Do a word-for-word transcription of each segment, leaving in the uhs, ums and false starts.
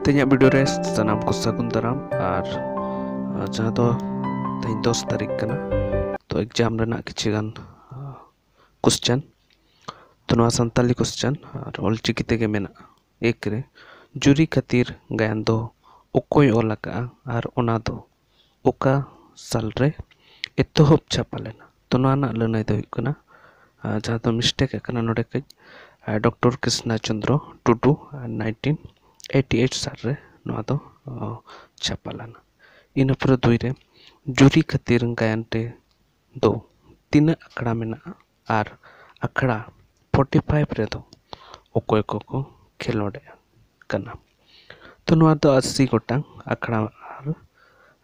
ᱛᱮᱦᱮᱧᱟᱜ ᱵᱷᱤᱰᱤᱭᱳ ᱨᱮ ᱥᱟᱱᱟᱢ ᱠᱚ ᱥᱟᱹᱜᱩᱱ ᱫᱟᱨᱟᱢ᱾ ᱟᱨ ᱟᱨ ᱡᱟᱦᱟᱸ ᱫᱚ ᱛᱮᱦᱮᱧ ᱫᱚᱥ ᱛᱟᱹᱨᱤᱠᱷ ᱠᱟᱱᱟ, ᱛᱚ ᱮᱠᱡᱟᱢ ᱨᱮᱱᱟᱜ ᱠᱤᱪᱷᱩ ᱜᱟᱱ ᱠᱚᱥᱪᱮᱱ᱾ ᱛᱚ ᱱᱚᱣᱟ ᱥᱟᱱᱛᱟᱞᱤ ᱠᱚᱥᱪᱮᱱ ᱟᱨ ᱚᱞᱪᱤᱠᱤ ᱛᱮᱜᱮ ᱢᱮᱱᱟᱜᱼᱟ᱾ ᱮᱠ ᱨᱮ, ᱡᱩᱨᱤ ᱠᱷᱟᱹᱛᱤᱨ ᱜᱟᱭᱟᱱ ᱫᱚ ᱚᱠᱚᱭ ᱚᱞ ᱟᱠᱟᱫᱼᱟ ᱟᱨ ᱚᱱᱟ ᱫᱚ ᱚᱠᱟ ᱥᱟᱞ ᱨᱮ ᱮᱛᱚᱦᱚᱵ ᱪᱷᱟᱯᱟ ᱞᱮᱱᱟ? ᱛᱚ ᱱᱚᱣᱟ ᱨᱮᱱᱟᱜ ᱞᱟᱹᱱᱟᱹᱭ ᱫᱚ ᱦᱩᱭᱩᱜ ᱠᱟᱱᱟ, ᱟᱨ ᱡᱟᱦᱟᱸ ᱫᱚ ᱢᱤᱥᱴᱮᱠ ᱟᱠᱟᱱᱟ ᱱᱚᱰᱮ ᱠᱟᱹᱡ, ᱟᱨ ᱰᱚᱠᱴᱚᱨ ᱠᱨᱤᱥᱱᱟ ᱪᱚᱸᱫᱽᱨᱚ ᱴᱩᱰᱩ ᱟᱨ ᱱᱟᱭᱤᱱᱴᱤᱱ ᱮᱭᱤᱴᱤ ᱮᱭᱤᱴ ᱥᱟᱞ ᱨᱮ ᱱᱚᱣᱟ ᱫᱚ ᱚ, ᱪᱷᱟᱯᱟ ᱞᱮᱱᱟ᱾ ᱤᱱᱟᱹ ᱯᱚᱨᱮ ᱫᱩᱭ ᱨᱮ, ᱡᱩᱨᱤ ᱠᱷᱟᱹᱛᱤᱨ ᱜᱟᱭᱟᱱ ᱨᱮ ᱫᱚ ᱛᱤᱱᱟᱹᱜ ᱟᱠᱷᱲᱟ ᱢᱮᱱᱟᱜᱼᱟ ᱟᱨ ᱟᱠᱷᱲᱟ ᱯᱷᱳᱨᱴᱤ ᱯᱷᱟᱭᱤᱵᱷ ᱨᱮᱫᱚ ᱚᱠᱚᱭ ᱠᱚᱠᱚ ᱠᱷᱮᱞᱳᱰᱮᱫ ᱠᱟᱱᱟ? ᱛᱚ ᱱᱚᱣᱟ ᱫᱚ ᱟᱥᱤ ᱜᱚᱴᱟᱝ ᱟᱠᱷᱲᱟ ᱟᱨ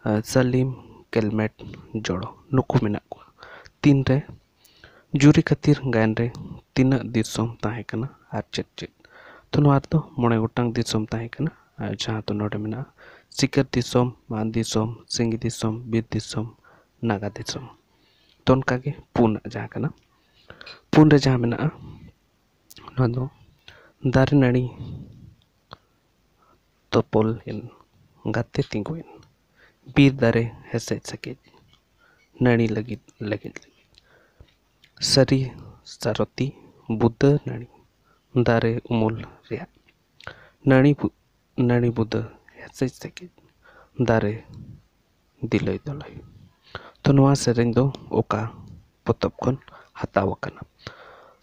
ᱟᱨ ᱥᱟᱞᱤᱢ ᱠᱮᱞᱢᱮᱴ ᱡᱚᱲᱚ ᱱᱩᱠᱩ ᱢᱮᱱᱟᱜ ᱠᱚᱣᱟ᱾ ᱛᱤᱱ ᱨᱮ, ᱡᱩᱨᱤ ᱠᱷᱟᱹᱛᱤᱨ ᱜᱟᱭᱟᱱ ᱨᱮ ᱛᱤᱱᱟᱹᱜ ᱫᱤᱥᱚᱢ ᱛᱟᱦᱮᱸ ᱠᱟᱱᱟ ᱟᱨ ᱪᱮᱫ ᱪᱮᱫ? ᱛᱚ ᱱᱚᱣᱟ ᱨᱮᱫᱚ ᱢᱚᱬᱮ ᱜᱚᱴᱟᱝ ᱫᱤᱥᱚᱢ ᱛᱟᱦᱮᱸ ᱠᱟᱱᱟ, ᱟᱨ ᱡᱟᱦᱟᱸ ᱫᱚ ᱱᱚᱰᱮ ᱢᱮᱱᱟᱜᱼᱟ ᱥᱤᱠᱟᱹᱨ ᱫᱤᱥᱚᱢ, ᱢᱟᱱ ᱫᱤᱥᱚᱢ, ᱥᱤᱝᱜᱤ ᱫᱤᱥᱚᱢ, ᱵᱤᱨ ᱫᱤᱥᱚᱢ, ᱱᱟᱜᱟ ᱫᱤᱥᱚᱢ᱾ ᱛᱚ ᱚᱱᱠᱟᱜᱮ ᱯᱩᱱᱟᱜ ᱡᱟᱦᱟᱸ ᱠᱟᱱᱟ, ᱯᱩᱱ ᱨᱮ ᱡᱟᱦᱟᱸ ᱢᱮᱱᱟᱜᱼᱟ, ᱱᱚᱣᱟ ᱫᱚ ᱫᱟᱨᱮ ᱱᱟᱹᱲᱤ ᱛᱚᱯᱚᱞ ᱮᱱ, ᱜᱟᱛᱮ ᱛᱤᱸᱜᱩᱭᱮᱱ, ᱵᱤᱨ ᱫᱟᱨᱮ ᱦᱮᱥᱮᱡ ᱥᱮᱠᱮᱡ, ᱱᱟᱹᱲᱤ ᱞᱟᱹᱜᱤᱫ ᱞᱮᱜᱮᱡ ᱞᱟᱹᱜᱤᱫ, ᱥᱟᱹᱨᱤ ᱥᱟᱨᱚᱛᱤ ᱵᱩᱫᱟᱹ ᱱᱟᱹᱲᱤ, ᱫᱟᱨᱮ ᱩᱢᱩᱞ ᱨᱮᱭᱟᱜ ᱱᱟᱹᱲᱤ ᱵᱩ-, ᱱᱟᱹᱲᱤ ᱵᱩᱫᱟᱹ ᱦᱮᱥᱮᱡ ᱥᱮᱠᱮᱡ, ᱫᱟᱨᱮ ᱫᱤᱞᱟᱹᱭ ᱫᱚᱞᱟᱹᱭ᱾ ᱛᱚ ᱱᱚᱣᱟ ᱥᱮᱨᱮᱧ ᱫᱚ ᱚᱠᱟ ᱯᱚᱛᱚᱵ ᱠᱷᱚᱱ ᱦᱟᱛᱟᱣ ᱟᱠᱟᱱᱟ?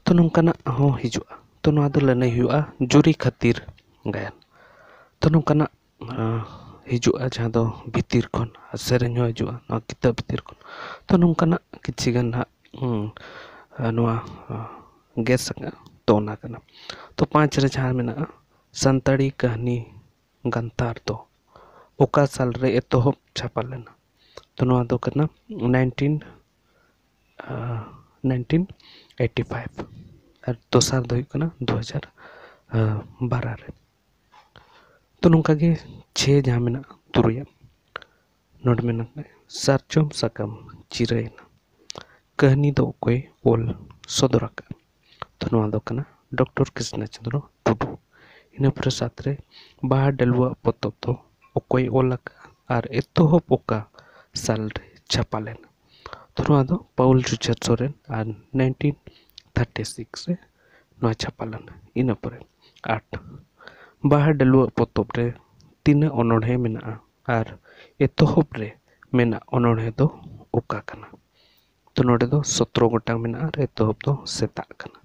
ᱛᱚ ᱱᱚᱝᱠᱟᱱᱟᱜ ᱦᱚᱸ ᱦᱤᱡᱩᱜᱼᱟ᱾ ᱛᱚ ᱱᱚᱣᱟ ᱫᱚ ᱞᱟᱹᱱᱟᱹᱭ ᱦᱩᱭᱩᱜᱼᱟ ᱡᱩᱨᱤ ᱠᱷᱟᱹᱛᱤᱨ ᱜᱟᱭᱟᱱ᱾ ᱛᱚ ᱱᱚᱝᱠᱟᱱᱟᱜ ᱟᱸ, ᱦᱤᱡᱩᱜᱼᱟ ᱡᱟᱦᱟᱸ ᱫᱚ ᱵᱷᱤᱛᱤᱨ ᱠᱷᱚᱱ, ᱟᱨ ᱥᱮᱨᱮᱧ ᱦᱚᱸ ᱦᱤᱡᱩᱜᱼᱟ ᱱᱚᱣᱟ ᱠᱤᱛᱟᱹᱵ ᱵᱷᱤᱛᱤᱨ ᱠᱷᱚᱱ᱾ ᱛᱚ ᱱᱚᱝᱠᱟᱱᱟᱜ ᱠᱤᱪᱷᱤ ᱜᱟᱱ ᱦᱟᱸᱜ, ᱦᱩᱸ, ᱟᱨ ᱱᱚᱣᱟ ᱟᱸ, ᱜᱮᱥ ᱟᱠᱟᱫᱼᱟ᱾ ᱛᱚ ᱚᱱᱟ ᱠᱟᱱᱟ᱾ ᱛᱚ ᱯᱟᱸᱪ ᱨᱮ ᱡᱟᱦᱟᱸ ᱢᱮᱱᱟᱜᱼᱟ ᱥᱟᱱᱛᱟᱲᱤ ᱠᱟᱹᱦᱱᱤ ᱜᱟᱱᱛᱷᱟᱨ ᱫᱚ ᱚᱠᱟ ᱥᱟᱞ ᱨᱮ ᱮᱛᱚᱦᱚᱵ ᱪᱷᱟᱯᱟ ᱞᱮᱱᱟ? ᱛᱚ ᱱᱚᱣᱟ ᱫᱚ ᱠᱟᱱᱟ ᱱᱟᱭᱤᱱᱴᱤᱱ ᱱᱟᱭᱤᱱᱴᱤᱱ ᱮᱭᱤᱴᱤ ᱯᱷᱟᱭᱤᱵᱷ, ᱟᱨ ᱫᱚᱥᱟᱨ ᱫᱚ ᱦᱩᱭᱩᱜ ᱠᱟᱱᱟ ᱫᱩ ᱦᱟᱡᱟᱨ ᱵᱟᱨᱚ ᱨᱮ᱾ ᱛᱚ ᱱᱚᱝᱠᱟ ᱜᱮ ᱪᱷᱮ ᱡᱟᱦᱟᱸ ᱢᱮᱱᱟᱜᱼᱟ, ᱛᱩᱨᱩᱭᱟᱜ, ᱱᱚᱰᱮ ᱢᱮᱱᱟᱜᱼᱟ ᱥᱟᱨᱡᱚᱢ ᱥᱟᱠᱟᱢ ᱪᱤᱨᱟᱹᱭᱮᱱᱟ, ᱠᱟᱹᱦᱱᱤ ᱫᱚ ᱚᱠᱚᱭ ᱚᱞ ᱥᱚᱫᱚᱨ ᱟᱠᱟᱫᱼᱟ? ᱛᱚ ᱱᱚᱣᱟ ᱫᱚ ᱠᱟᱱᱟ ᱰᱚᱠᱴᱚᱨ ᱠᱨᱤᱥᱱᱟ ᱪᱚᱸᱫᱽᱨᱚ ᱴᱩᱰᱩ᱾ ᱤᱱᱟᱹ ᱯᱚᱨᱮ ᱥᱟᱛ ᱨᱮ ᱵᱟᱦᱟ ᱰᱟᱹᱞᱩᱣᱟᱜ ᱯᱚᱛᱚᱵ ᱫᱚ ᱚᱠᱚᱭ ᱚᱞ ᱟᱠᱟᱫᱼᱟ ᱟᱨ ᱮᱛᱚᱦᱚᱵ ᱚᱠᱟ ᱥᱟᱞ ᱨᱮ ᱪᱷᱟᱯᱟ ᱞᱮᱱᱟ? ᱛᱚ ᱱᱚᱣᱟ ᱫᱚ ᱯᱟᱣᱩᱞ ᱨᱤᱪᱟᱨᱰ ᱥᱚᱨᱮᱱ ᱟᱨ nineteen thirty six ᱨᱮ ᱱᱚᱣᱟ ᱪᱷᱟᱯᱟ ᱞᱮᱱᱟ᱾ ᱤᱱᱟᱹ ᱯᱚᱨᱮ ᱟᱴ, ᱵᱟᱦᱟ ᱰᱟᱹᱞᱩᱣᱟᱜ ᱯᱚᱛᱚᱵ ᱨᱮ ᱛᱤᱱᱟᱹᱜ ᱚᱱᱚᱬᱦᱮ ᱢᱮᱱᱟᱜᱼᱟ ᱟᱨ ᱮᱛᱚᱦᱚᱵ ᱨᱮ ᱢᱮᱱᱟᱜ ᱚᱱᱚᱬᱦᱮ ᱫᱚ ᱚᱠᱟ ᱠᱟᱱᱟ? ᱛᱚ ᱱᱚᱰᱮ ᱫᱚ ᱥᱚᱛᱨᱚ ᱜᱚᱴᱟᱝ ᱢᱮᱱᱟᱜᱼᱟ ᱟᱨ ᱮᱛᱚᱦᱚᱵ ᱫᱚ ᱥᱮᱛᱟᱜ ᱠᱟᱱᱟ᱾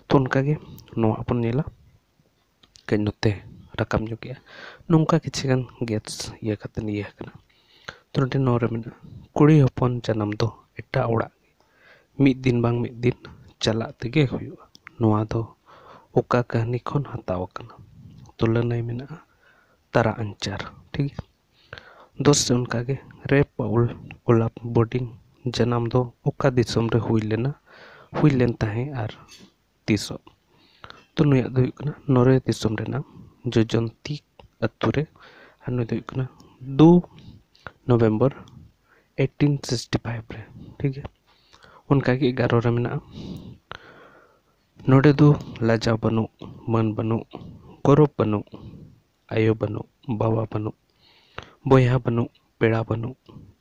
ᱛᱚ ᱚᱱᱠᱟᱜᱮ ᱱᱚᱣᱟ ᱵᱚᱱ ᱧᱮᱞᱟ, ᱠᱟᱹᱡ ᱱᱚᱛᱮ ᱨᱟᱠᱟᱵ ᱧᱚᱜᱮᱜᱼᱟ᱾ ᱱᱚᱝᱠᱟ ᱠᱤᱪᱷᱤ ᱜᱟᱱ ᱜᱮᱥ ᱤᱭᱟᱹ ᱠᱟᱛᱮ ᱤᱭᱟᱹ ᱟᱠᱟᱱᱟ᱾ ᱛᱚ ᱱᱚᱰᱮ ᱱᱚᱣᱟ ᱨᱮ ᱢᱮᱱᱟᱜᱼᱟ, ᱠᱩᱲᱤ ᱦᱚᱯᱚᱱ ᱡᱟᱱᱟᱢ ᱫᱚ ᱮᱴᱟᱜ ᱚᱲᱟᱜ ᱜᱮ, ᱢᱤᱫ ᱫᱤᱱ ᱵᱟᱝ ᱢᱤᱫ ᱫᱤᱱ ᱪᱟᱞᱟᱜ ᱛᱮᱜᱮ ᱦᱩᱭᱩᱜᱼᱟ᱾ ᱱᱚᱣᱟ ᱫᱚ ᱚᱠᱟ ᱠᱟᱹᱦᱱᱤ ᱠᱷᱚᱱ ᱦᱟᱛᱟᱣ ᱟᱠᱟᱱᱟ? ᱛᱚ ᱞᱟᱹᱱᱟᱹᱭ ᱢᱮᱱᱟᱜᱼᱟ ᱛᱟᱨᱟ ᱟᱧᱪᱟᱨ, ᱴᱷᱤᱠ ᱜᱮᱭᱟ᱾ ᱫᱚᱥ ᱨᱮ ᱚᱱᱠᱟᱜᱮ ᱨᱮ ᱯᱟᱣᱩᱞ ᱚᱞᱟᱯ ᱵᱳᱰᱤᱝ ᱡᱟᱱᱟᱢ ᱫᱚ ᱚᱠᱟ ᱫᱤᱥᱚᱢ ᱨᱮ ᱦᱩᱭ ᱞᱮᱱᱟ, ᱦᱩᱭ ᱞᱮᱱ ᱛᱟᱦᱮᱸ ᱟᱨ ᱛᱤᱥᱚᱜ? ᱛᱚ ᱱᱩᱭᱟᱜ ᱫᱚ ᱦᱩᱭᱩᱜ ᱠᱟᱱᱟ ᱱᱚᱨᱣᱮ ᱫᱤᱥᱚᱢ ᱨᱮᱱᱟᱜ ᱡᱚᱡᱚᱱᱛᱤ ᱟᱹᱛᱩ ᱨᱮ, ᱟᱨ ᱱᱩᱭ ᱫᱚ ᱦᱩᱭᱩᱜ ᱠᱟᱱᱟ ᱫᱩ ᱱᱚᱵᱷᱮᱢᱵᱚᱨ eighteen sixty five ᱨᱮ, ᱴᱷᱤᱠ ᱜᱮᱭᱟ᱾ ᱚᱱᱠᱟᱜᱮ ᱮᱜᱟᱨᱚ ᱨᱮ ᱢᱮᱱᱟᱜᱼᱟ, ᱱᱚᱰᱮ ᱫᱚ ᱞᱟᱡᱟᱣ ᱵᱟᱹᱱᱩᱜ, ᱢᱟᱹᱱ ᱵᱟᱹᱱᱩᱜ, ᱜᱚᱨᱚᱵ ᱵᱟᱹᱱᱩᱜ, ᱟᱭᱳ ᱵᱟᱹᱱᱩᱜ, ᱵᱟᱵᱟ ᱵᱟᱹᱱᱩᱜ, ᱵᱚᱭᱦᱟ ᱵᱟᱹᱱᱩᱜ, ᱯᱮᱲᱟ ᱵᱟᱹᱱᱩᱜ,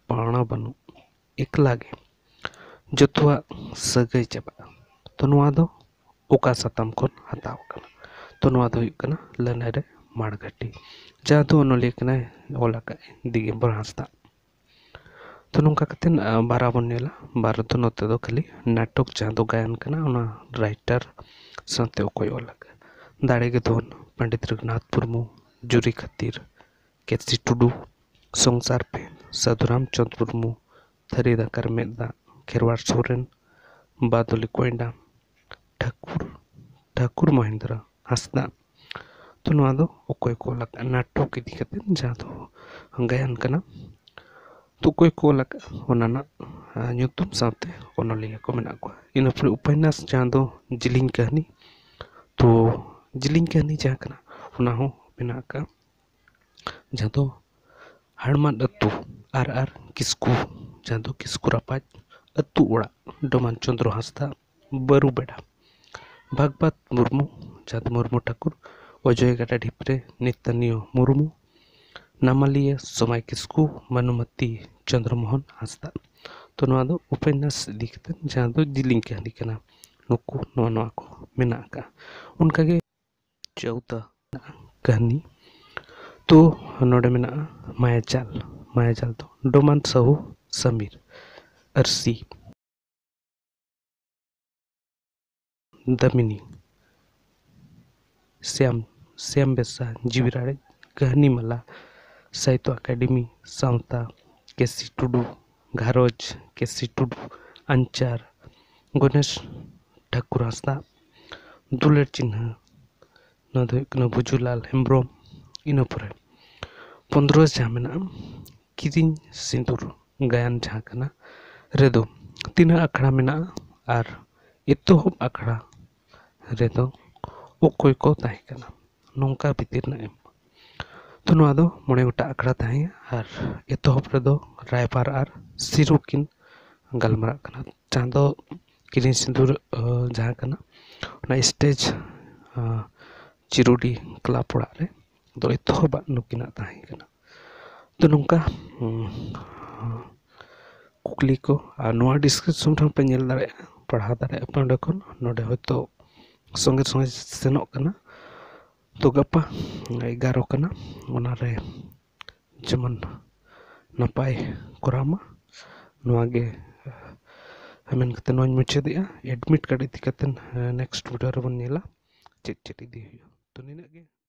ᱯᱟᱣᱱᱟ ᱵᱟᱹᱱᱩᱜ, ᱮᱠᱞᱟ ᱜᱮ ᱡᱚᱛᱚᱣᱟᱜ ᱥᱟᱹᱜᱟᱹᱭ ᱪᱟᱵᱟᱜᱼᱟ᱾ ᱛᱚ ᱱᱚᱣᱟ ᱫᱚ ᱚᱠᱟ ᱥᱟᱛᱟᱢ ᱠᱷᱚᱱ ᱦᱟᱛᱟᱣ ᱟᱠᱟᱱᱟ? ᱛᱚ ᱱᱚᱣᱟ ᱫᱚ ᱦᱩᱭᱩᱜ ᱠᱟᱱᱟ ᱞᱟᱹᱱᱟᱹᱭ ᱨᱮ ᱢᱟᱲᱜᱷᱟᱹᱴᱤ, ᱡᱟᱦᱟᱸ ᱫᱚ ᱚᱱᱚᱞᱤᱭᱟᱹ ᱠᱟᱱᱟᱭ, ᱚᱞ ᱟᱠᱟᱫ ᱫᱤᱜᱚᱢᱵᱚᱨ ᱦᱟᱸᱥᱫᱟ᱾ ᱛᱚ ᱱᱚᱝᱠᱟ ᱠᱟᱛᱮᱫ, ᱟ, ᱵᱟᱨᱟ ᱵᱚᱱ ᱧᱮᱞᱟ᱾ ᱵᱟᱨᱟ ᱫᱚ ᱱᱚᱛᱮ ᱫᱚ ᱠᱷᱟᱹᱞᱤ ᱱᱟᱴᱚᱠ ᱡᱟᱦᱟᱸ ᱫᱚ ᱜᱟᱭᱟᱱ ᱠᱟᱱᱟ, ᱚᱱᱟ ᱨᱟᱭᱴᱟᱨ ᱥᱟᱶᱛᱮ ᱚᱠᱚᱭ ᱚᱞ ᱟᱠᱟᱫ᱾ ᱫᱟᱲᱮ ᱜᱮ ᱫᱷᱚᱱ, ᱯᱚᱱᱰᱤᱛ ᱨᱚᱜᱷᱩᱱᱟᱛᱷ ᱢᱩᱨᱢᱩ, ᱡᱩᱨᱤ ᱠᱷᱟᱹᱛᱤᱨ, ᱠᱮ ᱥᱤ ᱴᱩᱰᱩ, ᱥᱚᱝᱥᱟᱨ ᱯᱮ, ᱥᱟᱹᱫᱷᱩ ᱨᱟᱢᱪᱚᱸᱫᱽ ᱢᱩᱨᱢᱩ, ᱛᱷᱟᱹᱨᱤ ᱫᱟᱠᱟᱨ ᱢᱮᱫ ᱫᱟᱜ, ᱠᱷᱮᱨᱣᱟᱲ ᱥᱚᱨᱮᱱ, ᱵᱟᱫᱚᱞᱤ ᱠᱚᱭᱰᱟ, ᱴᱷᱟᱹᱠᱩᱨ, ᱴᱷᱟᱹᱠᱩᱨ ᱢᱚᱦᱮᱱᱫᱨᱚ ᱦᱟᱸᱥᱫᱟ᱾ ᱛᱚ ᱱᱚᱣᱟ ᱫᱚ ᱚᱠᱚᱭ ᱠᱚ ᱚᱞ ᱟᱠᱟᱫ ᱱᱟᱴᱚᱠ ᱤᱫᱤ ᱠᱟᱛᱮ ᱡᱟᱦᱟᱸ ᱫᱚ ᱜᱟᱭᱟᱱ ᱠᱟᱱᱟ, ᱛᱚ ᱚᱠᱚᱭ ᱠᱚ ᱚᱞ ᱟᱠᱟᱫ ᱚᱱᱟ ᱨᱮᱱᱟᱜ, ᱟ, ᱧᱩᱛᱩᱢ ᱥᱟᱶᱛᱮ ᱚᱱᱚᱞᱤᱭᱟᱹ ᱠᱚ ᱢᱮᱱᱟᱜ ᱠᱚᱣᱟ᱾ ᱤᱱᱟᱹ ᱯᱚᱨᱮ ᱩᱯᱚᱱᱱᱟᱥ ᱡᱟᱦᱟᱸ ᱫᱚ ᱡᱤᱞᱤᱧ ᱠᱟᱹᱦᱱᱤ, ᱛᱚ ᱡᱤᱞᱤᱧ ᱠᱟᱹᱦᱱᱤ ᱡᱟᱦᱟᱸ ᱠᱟᱱᱟ ᱚᱱᱟ ᱦᱚᱸ ᱢᱮᱱᱟᱜ ᱟᱠᱟᱫ, ᱡᱟᱦᱟᱸ ᱫᱚ ᱦᱟᱲᱢᱟᱫ ᱟᱹᱛᱩ, ᱟᱨ ᱟᱨ ᱠᱤᱥᱠᱩ, ᱡᱟᱦᱟᱸ ᱫᱚ ᱠᱤᱥᱠᱩ ᱨᱟᱯᱟᱡᱽ ᱟᱹᱛᱩ ᱚᱲᱟᱜ, ᱰᱚᱢᱟᱱ ᱪᱚᱸᱫᱽᱨᱚ ᱦᱟᱸᱥᱫᱟ, ᱵᱟᱹᱨᱩ ᱵᱮᱰᱟ, ᱵᱷᱟᱜᱽᱵᱟᱛ ᱢᱩᱨᱢᱩ, ᱡᱟᱦᱟᱸ ᱫᱚ ᱢᱩᱨᱢᱩ ᱴᱷᱟᱹᱠᱩᱨ, ᱚᱡᱚᱭ ᱜᱟᱰᱟ ᱰᱷᱤᱯ ᱨᱮ ᱱᱮᱛᱟᱱᱤᱭᱚ ᱢᱩᱨᱢᱩ, ᱱᱟᱢᱟᱞᱤᱭᱟᱹ ᱥᱚᱢᱟᱭ ᱠᱤᱥᱠᱩ, ᱵᱷᱟᱱᱩᱢᱚᱛᱤ ᱪᱚᱱᱫᱨᱚ ᱢᱳᱦᱚᱱ ᱦᱟᱸᱥᱫᱟ᱾ ᱛᱚ ᱱᱚᱣᱟ ᱫᱚ ᱩᱯᱚᱱᱱᱟᱥ ᱤᱫᱤ ᱠᱟᱛᱮ, ᱡᱟᱦᱟᱸ ᱫᱚ ᱡᱤᱞᱤᱧ ᱠᱟᱹᱦᱱᱤ ᱠᱟᱱᱟ᱾ ᱱᱩᱠᱩ ᱱᱚᱣᱟ ᱱᱚᱣᱟ ᱠᱚ ᱢᱮᱱᱟᱜ ᱟᱠᱟᱫᱼᱟ᱾ ᱚᱱᱠᱟᱜᱮ ᱪᱟᱹᱣᱛᱟ ᱠᱟᱹᱦᱱᱤ᱾ ᱛᱚ ᱱᱚᱰᱮ ᱢᱮᱱᱟᱜᱼᱟ ᱢᱟᱭᱟᱡᱟᱞ᱾ ᱢᱟᱭᱟᱡᱟᱞ ᱫᱚ ᱰᱚᱢᱟᱱ ᱥᱟᱦᱩ ᱥᱟᱢᱤᱨ, ᱟᱹᱨᱥᱤ ᱫᱟᱢᱤᱱᱤ, ᱥᱭᱟᱢ, ᱥᱭᱟᱢ ᱵᱮᱥᱟ, ᱡᱤᱣᱤ ᱨᱟᱲᱮᱡ, ᱠᱟᱹᱦᱱᱤ ᱢᱟᱞᱟ, ᱥᱟᱦᱤᱛᱛᱚ ᱟᱠᱟᱰᱮᱢᱤ, ᱥᱟᱶᱛᱟ, ᱠᱮᱥᱤ ᱴᱩᱰᱩ, ᱜᱷᱟᱨᱚᱸᱡᱽ, ᱠᱮᱥᱤ ᱴᱩᱰᱩ, ᱟᱧᱪᱟᱨ, ᱜᱚᱱᱮᱥ ᱴᱷᱟᱠᱩᱨ ᱦᱟᱸᱥᱫᱟ, ᱫᱩᱞᱟᱹᱲ ᱪᱤᱱᱦᱟᱹ, ᱱᱚᱣᱟ ᱫᱚ ᱦᱩᱭᱩᱜ ᱠᱟᱱᱟ ᱵᱷᱩᱡᱩᱞᱟᱞ ᱦᱮᱢᱵᱨᱚᱢ᱾ ᱤᱱᱟᱹ ᱯᱚᱨᱮ ᱯᱚᱱᱫᱽᱨᱚ ᱡᱟᱦᱟᱸ ᱢᱮᱱᱟᱜᱼᱟ, ᱠᱤᱨᱤᱧ ᱥᱤᱸᱫᱩᱨ ᱜᱟᱭᱟᱱ ᱡᱟᱦᱟᱸ ᱠᱟᱱᱟ, ᱨᱮᱫᱚ ᱛᱤᱱᱟᱹᱜ ᱟᱠᱷᱲᱟ ᱢᱮᱱᱟᱜᱼᱟ ᱟᱨ ᱮᱛᱚᱦᱚᱵ ᱟᱠᱷᱲᱟ ᱨᱮᱫᱚ ᱚᱠᱚᱭ ᱠᱚ ᱛᱟᱦᱮᱸ ᱠᱟᱱᱟ, ᱱᱚᱝᱠᱟ ᱵᱷᱤᱛᱤᱨ ᱨᱮᱱᱟᱜ ᱮᱢ᱾ ᱛᱚ ᱱᱚᱣᱟ ᱫᱚ ᱢᱚᱬᱮ ᱜᱚᱴᱟᱝ ᱟᱠᱷᱲᱟ ᱛᱟᱦᱮᱸᱭᱟ ᱟᱨ ᱮᱛᱚᱦᱚᱵ ᱨᱮᱫᱚ ᱨᱟᱭᱵᱟᱨ ᱟᱨ ᱥᱤᱨᱩ ᱠᱤᱱ ᱜᱟᱞᱢᱟᱨᱟᱜ ᱠᱟᱱᱟ᱾ ᱡᱟᱦᱟᱸ ᱫᱚ ᱠᱤᱨᱤᱧ ᱥᱤᱸᱫᱩᱨ, ᱟᱸ, ᱡᱟᱦᱟᱸ ᱠᱟᱱᱟ, ᱚᱱᱟ ᱥᱴᱮᱡᱽ, ᱟᱸ, ᱪᱤᱨᱩᱰᱤ ᱠᱞᱟᱵᱽ ᱚᱲᱟᱜ ᱨᱮ ᱫᱚ ᱮᱛᱚᱦᱚᱵᱟᱜ ᱱᱩᱠᱤᱱᱟᱜ ᱛᱟᱦᱮᱸ ᱠᱟᱱᱟ᱾ ᱛᱚ ᱱᱚᱝᱠᱟ, ᱩᱸ, ᱠᱩᱠᱞᱤ ᱠᱚ ᱟᱨ ᱱᱚᱣᱟ ᱰᱤᱥᱠᱨᱤᱯᱥᱚᱱ ᱨᱮᱦᱚᱸ ᱯᱮ ᱧᱮᱞ ᱫᱟᱲᱮᱭᱟᱜᱼᱟ, ᱯᱟᱲᱦᱟᱣ ᱫᱟᱲᱮᱭᱟᱜᱼᱟ ᱯᱮ ᱚᱸᱰᱮ ᱠᱷᱚᱱ᱾ ᱱᱚᱰᱮ ᱦᱚᱭᱛᱳ ᱥᱚᱸᱜᱮ ᱥᱚᱸᱜᱮ ᱥᱮᱱᱚᱜ ᱠᱟᱱᱟ᱾ ᱛᱚ ᱜᱟᱯᱟ ᱮᱜᱟᱨᱚ ᱠᱟᱱᱟ, ᱚᱱᱟᱨᱮ ᱡᱮᱢᱚᱱ ᱱᱟᱯᱟᱭ ᱠᱚᱨᱟᱣ ᱢᱟ, ᱱᱚᱣᱟ ᱜᱮ ᱢᱮᱱ ᱠᱟᱛᱮ ᱱᱚᱣᱟᱧ ᱢᱩᱪᱟᱹᱫᱮᱜᱼᱟ᱾ ᱮᱰᱢᱤᱴ ᱠᱟᱨᱰ ᱤᱫᱤ ᱠᱟᱛᱮ ᱱᱮᱠᱥᱴ ᱵᱷᱤᱰᱤᱭᱳ ᱨᱮᱵᱚᱱ ᱧᱮᱞᱟ ᱪᱮᱫ ᱪᱮᱫ ᱤᱫᱤ ᱦᱩᱭᱩᱜᱼᱟ᱾ ᱛᱚ ᱱᱤᱱᱟᱹᱜ ᱜᱮ᱾